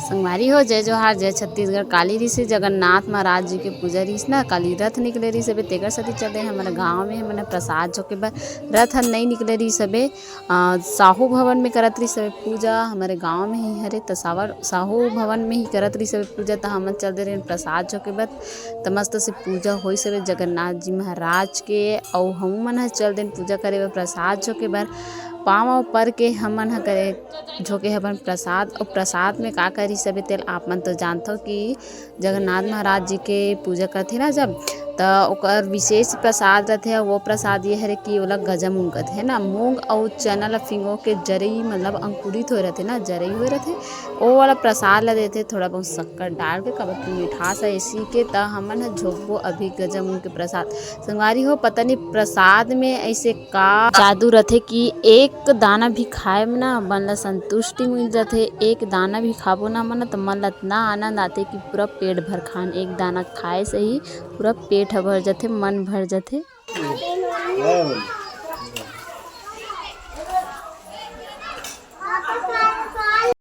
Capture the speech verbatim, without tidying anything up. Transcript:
संगवारी हो, जय जोहार, जय छत्तीसगढ़। काली रिहिस हे जगन्नाथ महाराज जी के पूजा रिहिस ना, काली रथ निकले रिहिस हबे, तेकर सेती चल देन हमर गांव में हमन ह प्रसाद झोंके बर। रथ ह नइ निकले रिहिस हबे, अ, साहू भवन में करत रिहिस हबे पूजा, हमरे गांव में ही हरे, त सावर-, साहू भवन में ही करत रिहिस हबे पूजा, त हमन चल दे रहेन प्रसाद झोंके बर। त मस्त से पूजा होइस हबे जगन्नाथ जी महाराज के, अउ हमन ह चल देन पूजा करे बर प्रसाद झोंके बर। पाँव पर के हमन ह करे झोंके हवन प्रसाद। अउ प्रसाद में का करिस हबे तेल आप मन तो जानथव कि जगन्नाथ महाराज जी के पूजा करथे ना जब, त ओकर विशेष प्रसाद रथे। वो प्रसाद ये हरे कि ओला गजा मूंग कथे ना, मूंग अउ चना ला फिंगो के जरई, मतलब अंकुरित होए रथे ना, जरई होए रथे, ओ वाला प्रसाद ला देथे, थोड़ा बहुत शक्कर डाल के, काबर कि मिठास है इसी के। त हमन ह झोंकबो अभी गजा मूंग के प्रसाद। संगवारी हो, पता नहीं प्रसाद में ऐसे का जादू रथे कि एक दाना भी खाए में ना मन ला संतुष्टि मिल जाथे। एक दाना भी खाबो ना मन, त मन ला इतना आनंद आथे कि पूरा पेट भर खान। एक दाना खाए से ही पूरा पेट ह भर जाथे, मन भर जाथे।